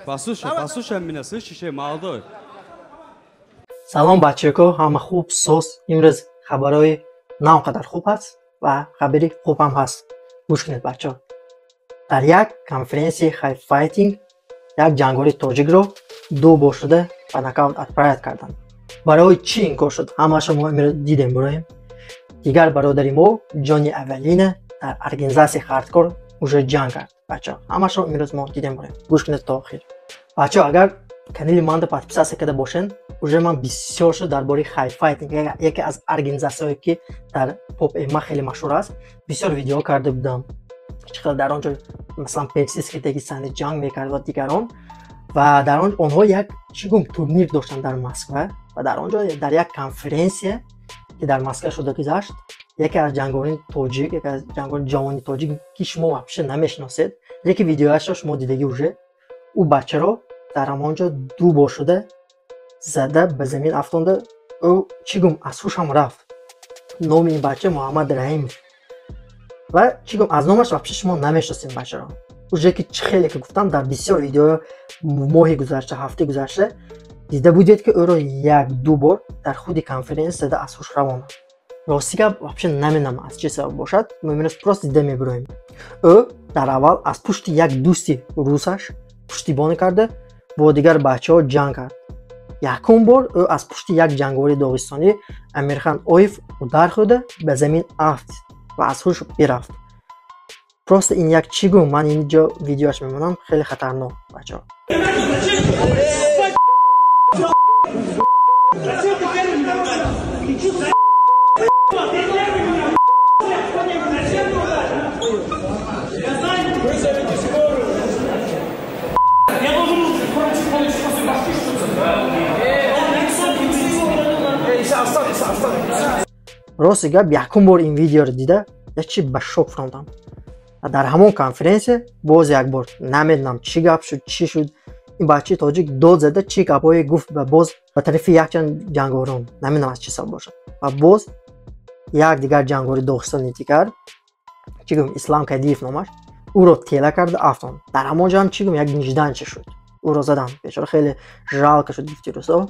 Послушай, послушай меня, слышишь, эй, молодой. Салом, бачако, ҳама хуб, соз. Имрӯз хабарҳои на он қадар хуб ҳаст ва хабари хуб ҳам ҳаст. Гӯш кунед, бачаҳо. Дар як конференсияи хайфайтинг як ҷангори тоҷикро ду бор шуда ба нокаут отправить карданд. Барои чӣ ин кор шуд? Ҳамаашро мо имрӯз дидем буроем. Дигар бародари мо Ҷони Аввалина дар организатсияи хардкор уже ҷанг кард. Бачаҳо, ҳамаашро имрӯз мо дидем буроем. Гӯш кунед то охир. Бачаҳо, агар канали манда подписаться карда бошед, уже ман бисёр шуд дар бораи хайфайтинг, яке аз организатсияҳое ки дар поп ММА хеле машҳур аст, бисёр видео карда будам. Чӣ қадар дар он ҷо, масалан, персидский дагестани ҷанг мекард ва дигарон, ва дар он онҳо як чӣ гум турнир доштанд дар Москва, ва дар он ҷо дар як конференсия ки дар Москва шуда гузашт, яке аз ҷангорони тоҷик, яке аз ҷангорони ҷавони тоҷик, ки шумо вообще намешиносед, лекин видеояшро шумо дидагӣ уже, ӯ бачаро дар ҳамон ҷо ду бор шуда зада ба замин афтонда, ӯ чӣ гум аз ҳушам рафт. Номи ин бача Муҳаммад Раҳимов ва чӣ гум аз номаш вообще шумо намешиносед бачаро. Уже ки чӣ хеле ки гуфтам, дар бисёр видео моҳи гузашта, ҳафтаи гузашта дида будед, ки ӯро як ду бор дар худи конференс зада аз ҳуш равонад. Рости гап, вообще намедонам аз чӣ сабаб бошад, мо имрӯз просто дида мебироем. Ӯ дар аввал аз пушти як дӯсти русаш пуштибонӣ карда бо дигар бачаҳо ҷанг кард. Якум бор ӯ аз пушти як ҷанговари доғистонӣ Амирхан Оев удар хӯрда ба замин афт ва аз ҳуш бирафт. Просто ин як чӣ гум, ман инҷо видеоаш мемонам, хеле хатарнок, бачаҳо. Рости гап, якум бор ин видеоро дида як чи ба шок фуромадам. Дар ҳамон конференсия боз як бор намедонам чӣ гап шуд, чӣ шуд, ин бачаи тоҷик дод зада чӣ гапҳое гуфт ва боз ба тарафи якчанд ҷангорон, намедонам аз чӣ сабаб бошад, ва боз як дигар ҷангори доғистони дигар, чӣ гум, Ислам Кадиев номаш, ӯро тела карда афтонд. Дар ҳамон ҷо ҳам чӣ гум як нижданче шуд, ӯро заданд. Бечора хеле жалко шуд, гуфти рӯзо.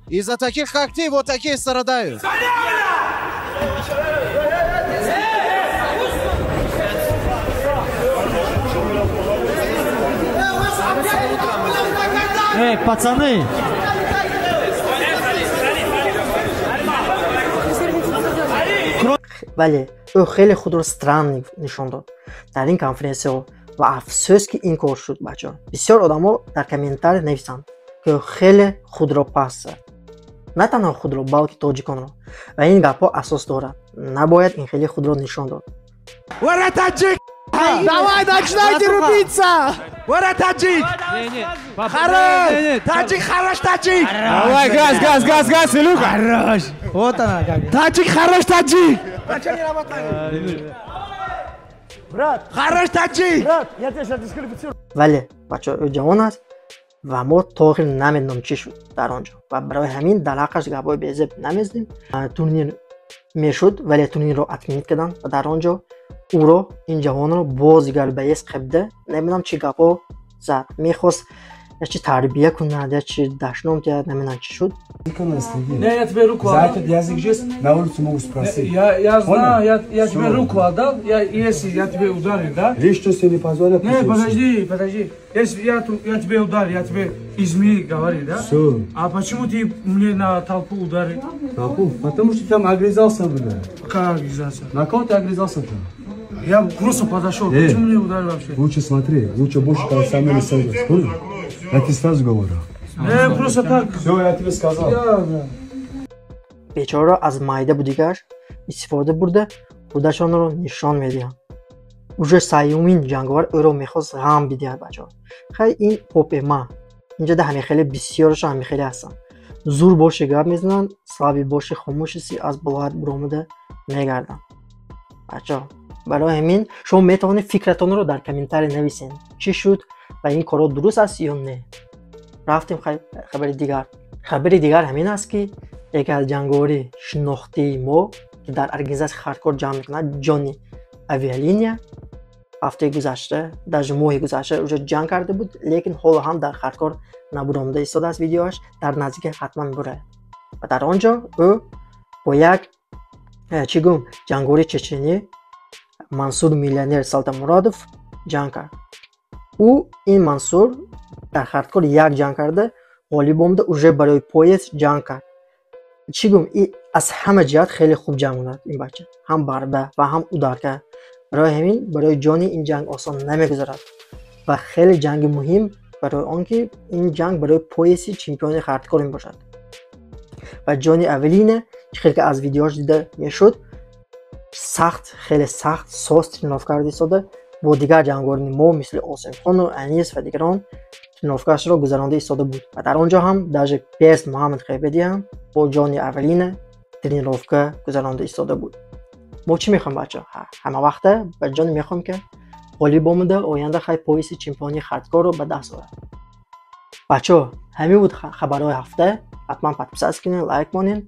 Из-за таких, как ты, вот такие страдают. Эй, пацаны! Бале, ӯ хеле худро странный нишон дод дар ин конференсияҳо ва афсӯс ки ин кор шуд, бачаҳо. Бисёр одамо дар комментария нависанд, ки ӯ хеле худро паст зад. На танҳо худро, балки тоҷиконро. Ва ин гапҳо асос дорад. Набояд ин хеле худро нишон дод. Ура, таджик! Давай, начинайте рубиться! Ура, таджик! Хорош! Таджик, хорош, таджик! Давай, газ, газ, газ, газ, Илюха! Хорош! Вот она как! Таджик, хорош, таджик! Брат! Хорош, таджик! Брат, я тебя сейчас дисквалифицирую. Вале, бачаҳо, ӯ ҷавон аст ва мо то охир намедонам чӣ шуд дар он ҷо ва барои ҳамин дар ҳаққаш гапҳои безеб намезанем. Турнир мешуд, вале турнирро отменить карданд ва дар он ҷо ӯро, ин ҷавонро боз дигар ба ес қабда, намедонам чӣ гапҳо зад, мехост як чи тарбия кунад, як чи дашном диҳад, намедонам чӣ шуд. Не, я тебе руку За отдал. этот язык жест на улицу могу спросить. Я знаю, я тебе Всё. руку отдал, я, если я тебе ударил, да? Видишь, что себе не позволил? Не, подожди, подожди. Если я тебе ударил, я тебе измени говорил, да? Всё. А почему ты мне на толпу ударил? Толпу? Потому что ты там огрызался, бля. Как огрызался? На кого ты огрызался-то? Я просто подошел. Почему мне ударил вообще? Лучше смотри, лучше больше когда со мной не садись. Понял? Я тебе сразу говорю. Просто так. Все, я тебе сказал. Я, да. Бечораро аз майда будигаш истифода бурда худашонро нишон медиҳанд. Уже сеюмин ҷанговар ӯро мехост ғам бидиҳад, бачаҳо. Хай, ин поп ММА. Инҷа да ҳамихеле бисёрашон ҳамихеле ҳастанд. Зур боши гап мезананд, слабый боши хомӯшиси аз болоат буромада мегарданд. Бачаҳо, барои ҳамин шумо метавонед фикратонро дар комментария нависед. Чӣ шуд ва ин корҳо дуруст аст ё не? Рафтем хабари дигар. Хабари дигар ҳамин аст, ки яке аз ҷанговари шинохтии мо, ки дар организатсияи хардкор ҷамъ мекунад, Ҷони Авиалиния, Ҳафтаи гузашта, даже моҳи гузашта уже ҷанг карда буд, лекин ҳоло ҳам дар хардкор набуромада истодааст. Видеоаш дар наздикӣ ҳатман мебурад ва дар он ҷо ӯ бо як чӣ гум ҷангори чеченӣ Мансур Миллионер Салтамурадов ҷанг кард. Ӯ, ин Мансур, дар хардкор як ҷанг карда, ғолиб омада, уже барои пояс ҷанг кард. Чӣ гум, аз ҳама ҷиҳат хеле хуб ҷанг мекунад ин бача, ҳам борьба ва ҳам ударка. Барои ҳамин барои Ҷони ин ҷанг осон намегузарад ва хеле ҷанги муҳим, барои он ки ин ҷанг барои пояси чемпиони хардкор мебошад. Ва Ҷони Авелина, чӣ хел ки аз видеош дида мешуд, сахт, хеле сахт соз тренировка карда истода, бо дигар ҷангорони мо, мисли Осимхону Анис ва дигарон, тренировкаашро гузаронда истода буд. Ва дар он ҷо ҳам даже Бест Муҳаммад Ғайбадӣ ҳам бо Ҷони Авелина тренировка гузаронда истода буд. Мо чӣ мехоҳем, бачаҳо? Ҳама вақта ба Ҷони мехоҳем, ки ғолиб омада, оянда хай пояси чемпиони хардкорро ба даст орад. Бачаҳо, ҳамин буд хабарҳои ҳафта. Ҳатман подписаться кунед, лайк монед.